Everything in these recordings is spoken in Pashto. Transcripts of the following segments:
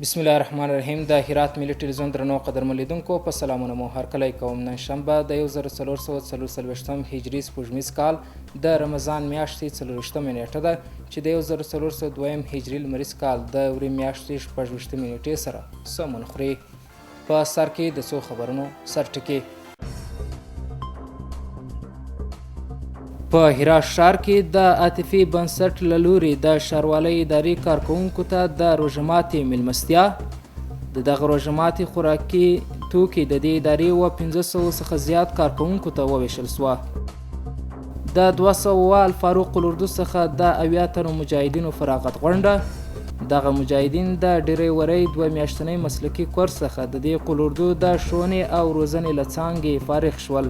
بسم الله الرحمن الرحیم د هرات ملي ټلویزیون درنو قدرمن لیدونکو په سلامونه مو هرکلی کوم. نن شنبه د 1444 هجري سپوږمیز کال د رمضان میاشتې 24مه نیټه ده چې د 1402 هجري لمریز کال د وري میاشتې 26مې نیټې سره سمون خوري. په سر کې د څو خبرونو سرټکي. په هرات ښار کې د عاطفي بنسټ له لوري د ښاروالۍ ادارې کارکوونکو ته د روژه ماتې میلمستیا. د دغه روژه ماتې خوراکي توکي د دې ادارې و 500 څخه زیات کارکوونکو ته وویشل شوه. د 200 الفاروق الاردو څخه د 70 تنو مجاهدینو فراغت غونډه. دغه مجاهدین د ډریورۍ 2 میاشتنۍ مسلکي کورس څخه د دې قول اردو د ښوونې او روزنې له څانګې فارغ شول.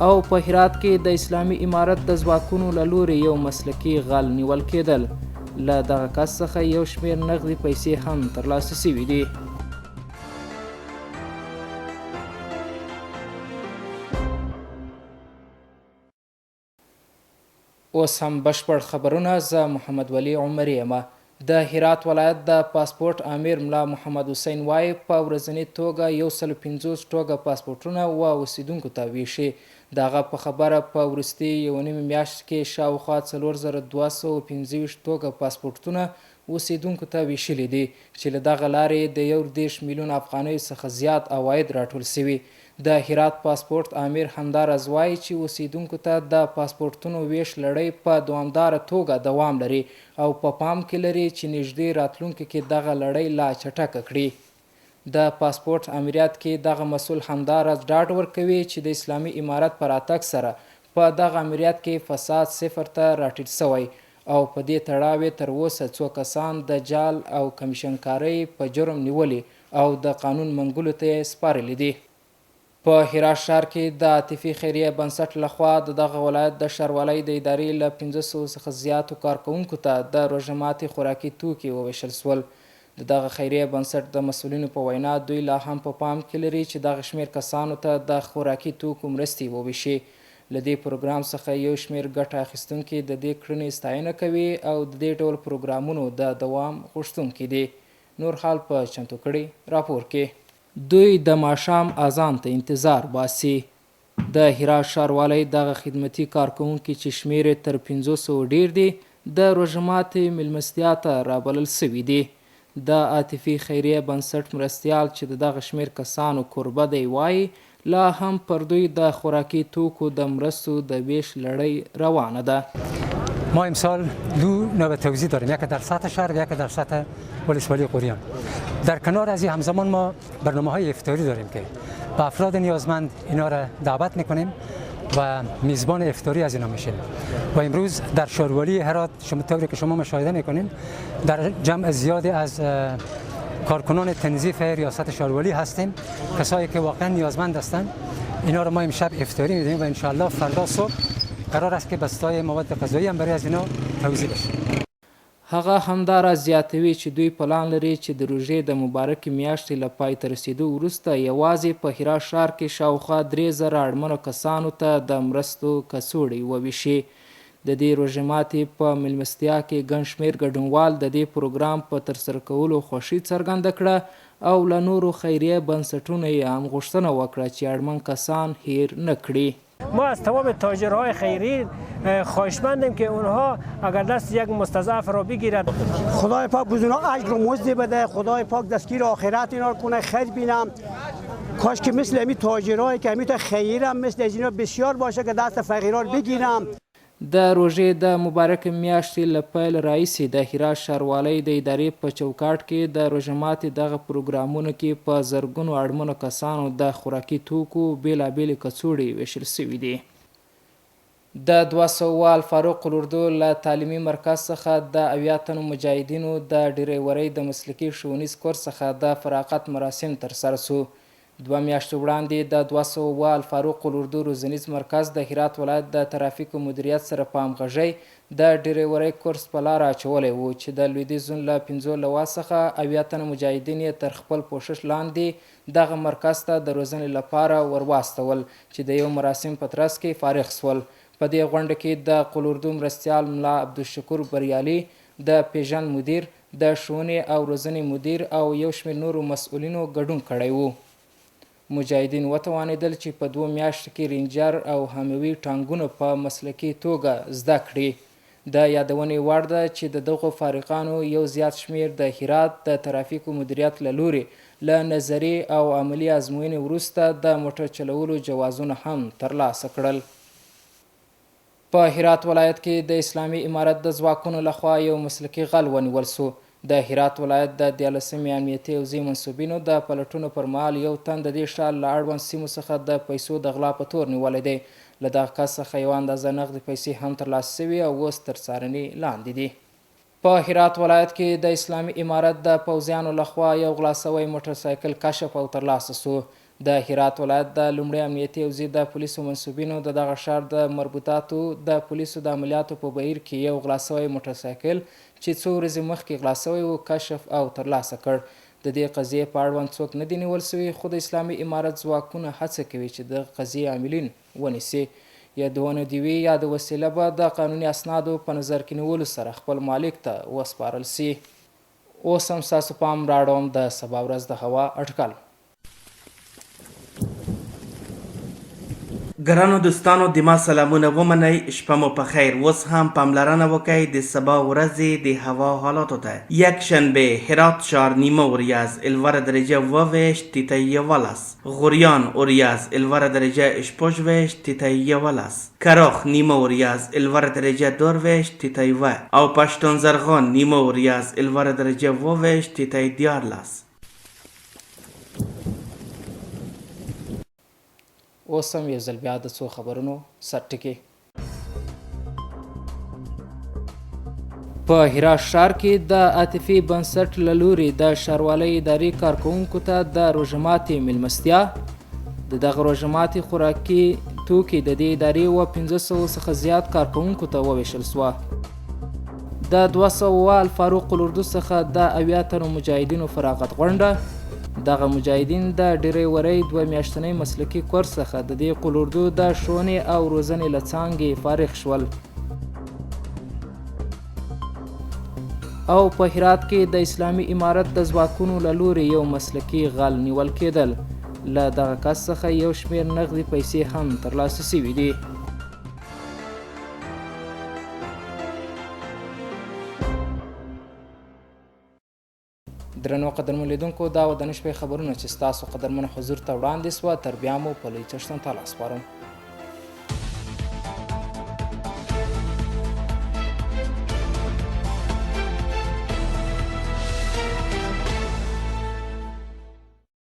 او په هرات کې د اسلامي امارت د ځواکونو له لوري یو مسلکي غل نیول کېدل. له دغه کس څخه یو شمېر نغدي پیسې هم ترلاسه شوې دي. اوس هم بشپړ خبرونه. زه محمد ولي عمري یم. د هرات ولایت د پاسپورټ آمر ملا محمد حسین وايي، په ورځني توګه 150 ټوګه پاسپورټونه و اوسېدونکو ته ویشي. د هغه په خبره په وروستي 1.5 میاشت کې شاوخوا 4225 ټوګه پاسپورټونه اوسېدونکو ته ویشلي دي چې له دغه لارې د 31 میلیون افغانیو څخه زیات عواید راټول شوي. د هرات پاسپورټ آمر همداراز وايي چې اوسېدونکو ته د پاسپورټونو وېش لړۍ په دوامداره توګه دوام لري او په پام کې لري چې نږدې راتلونکي کې دغه لړۍ لا چټکه کړي. د پاسپورټ آمریت کې دغه مسؤل همداراز ډاډ ورکوي چې د اسلامي امارت په راتګ سره په دغه آمریت کې فساد صفر ته راټیټ شوی او په دې تړاو یې تر اوسه څو کسان د جعل او کمیشنکارۍ په جرم نیولي او د قانون منګولو ته یې سپارلي دي. په هرات ښار کې د عاطفي خیریه بنسټ له خوا د دغه ولایت د ښاروالۍ د ادارې له 500 څخه زیاتو کارکوونکو ته د روژه ماتي خوراکي توکي وویشل شول. د دغه خیریه بنسټ د مسؤلینو په وینا دوی لا هم په پام کې لري چې دغه شمېر کسانو ته د خوراکي توکو مرستې وویشي. له دې پروګرام څخه یو شمېر ګټه اخیستونکي د دې کړنې ستاینه کوي او د دې ډول پروګرامونو د دوام غوښتونکي دي. نور حال په چمتو کړي راپور کې. دوی د ماښام اذان ته انتظار باسي. د هرات ښاروالۍ دغه خدمتي کارکوونکي چې شمېر یې تر 500 ډېر دي، د روژه ماتې مېلمستیا ته رابلل شوي دي. د عاطفي خیریه بنسټ مرستیال چې د دغه شمېر کسانو کوربه دی وايي، لا هم پر دوی د خوراکي توکو د مرستو د وېش لړۍ روانه ده. ما امسال دو نوبت توزیع داریم، یکی در سطح شهر و یکی در سطح ولسوالی غوریان. در کنار از این همزمان ما برنامه های افطاری داریم که به افراد نیازمند اینا را دعوت میکنیم و میزبان افطاری از اینا میشیم. و امروز در شاروالی هرات شما طوری که شما مشاهده میکنین در جمع زیادی از کارکنان تنظیف ریاست شاروالی هستیم، کسایی که واقعا نیازمند هستند. اینا رو ما امشب افطاری میدیم و انشاءالله فردا صبح قرار است که بستای مواد غذایی هم برای از اینا توزیع بشه. هغه همداراز زیاتوي چې دوی پلان لري چې د روژې د مبارکې میاشتې له پای ته رسېدو وروسته یوازې په هرات ښار کې شاوخوا 3000 اړمنو کسانو ته د مرستو کڅوړې وویشي. د دې روژه ماتې په مېلمستیا کې ګڼ شمېر ګډونوال د دې پروګرام په ترسره کولو خوښي څرګنده کړه او له نورو خیریه بنسټونو یې هم غوښتنه وکړه چې اړمن کسان هېر نه کړي. ما از تمام تاجرهای خیری خواهشمندیم که اونها اگر دست یک مستضعف را بگیرند. خدای پاک بزرگ اجر و مزد بده، خدای پاک دستگیر آخرت اینا رو کنه، خیر بینم. کاش که مثل امی تاجرایی که امی تا خیرم مثل از اینا بسیار باشه که دست فقیران بگیرم. د روژې د مبارکې میاشتې له پیل راهیسې د هرات ښاروالۍ د ادارې په چوکاټ کې د روژه ماتې دغه پروګرامونو کې په زرګونو اړمنو کسانو د خوراکي توکو بېلابېلې کڅوړې وېشل شوې دي. د 200 الفاروق الاردو له تعلیمي مرکز څخه د 70 تنو مجاهدینو د ډریورۍ د مسلکي ښوونیز کورس څخه د فراغت مراسم ترسره شو. 2 میاشتې وړاندې د 200 الفاروق الاردو روزنیز مرکز د هرات ولایت د ترافیکو مدیریت سره په همغږۍ د ډریورۍ کورس په لاره اچولی و چې د لویدیځ زون له 5 لوا څخه 70 تنه مجاهدین یې تر خپل پوښښ لاندې دغه مرکز ته د روزنې لپاره ورواستول چې د یو مراسم په ترڅ کې فارغ شول. په دې غونډه کې د قول اردو مرستیال ملا عبدالشکور بریالي د پېژند مدیر، د ښوونې او روزنې مدیر او یو شمېر نورو مسؤلینو ګډون کړی وو. مجاهدین وتوانېدل چې په دوو میاشتو کې رینجر او هاموي ټانګونه په مسلکي توګه زده کړي. د یادونې وړ ده چې د دغو فارغانو یو زیات شمېر د هرات د ترافیکو مدیریت له لوري له نظري او عملي ازموینې وروسته د موټر چلولو جوازونه هم ترلاسه کړل. په هرات ولایت کې د اسلامي امارت د ځواکونو له خوا یو مسلکي غل ونیول شو. د هرات ولایت د دیارلسمې امنیتي حوزې منسوبینو د پلټنو پر مهال یو تن د دې ښار له اړوند سیمو څخه د پیسو د غلا په تور نیولی دی. له دغه کس څخه یوه اندازه نغدې پیسې هم ترلاسه شوي او اوس تر څارنې لاندې دي. په هرات ولایت کې د اسلامي امارت د پوځیانو له خوا یو غلا شوی موټرسایکل کشف او ترلاسه شو. د هرات ولایت د لومړي امنیتي حوزې د پولیسو منسوبینو د دغه ښار د مربوطاتو د پولیسو د عملیاتو په بهیر کې یو غلا شوی موټرسایکل چې څو ورځې مخکې غلا شوی و، کشف او ترلاسه کړ. د دې قضیې په اړوند څوک نه دي نیول شوي، خو د اسلامي امارت ځواکونه هڅه کوي چې د دغه قضیې عاملین ونیسي. یادونه دې وي، یاده وسیله به د قانوني اسنادو په نظر کې نیولو سره خپل مالک ته وسپارل شي. اوس هم ستاسو پام رااړوم د سبا ورځ د هوا اټکل. ګرانو دوستانو د ما سلامونه ومنئ شپه مو په خیر اوس هم پاملرنه وکړئ د سبا ورځې د هوا حالاتو ته یکشنبه هرات ښار نیمه وریځ الوره درجه 27 تیته 11 غوریان اوریځ الوره درجه 26 تیته 11 کراخ نیمه اوریځ الوره درجه 22 تیته 1 او پښتون زرغون نیمه اوریځ الوره درجه 22 تیته 13. اوس هم یو ځل بیا د څو خبرونو سرټکي. په هرات ښار کې د عاطفي بنسټ له لوري د ښاروالۍ ادارې کارکوونکو ته د روژه ماتې میلمستیا. د دغه روژه ماتې خوراکي توکي د دې ادارې و 500 څخه زیات کارکوونکو ته وویشل شوه. د 200 الفاروق الاردو څخه د 70 تنو مجاهدینو فراغت غونډه. دغه مجاهدین د ډریورۍ 2 میاشتنۍ مسلکي کورس څخه د دې قول اردو د ښوونې او روزنې له څانګې فارغ شول. او په هرات کې د اسلامي امارت د ځواکونو له لوري یو مسلکي غل نیول کېدل. له دغه کس څخه یو شمېر نغدې پیسې هم ترلاسه شوې دي. درنو قدرمن لیدونکو، دا و د نن شپې خبرونه چې ستاسو قدرمن حضور ته وړاندې سوه. تر بیا مو په لوی څښتن تعالی سپارم.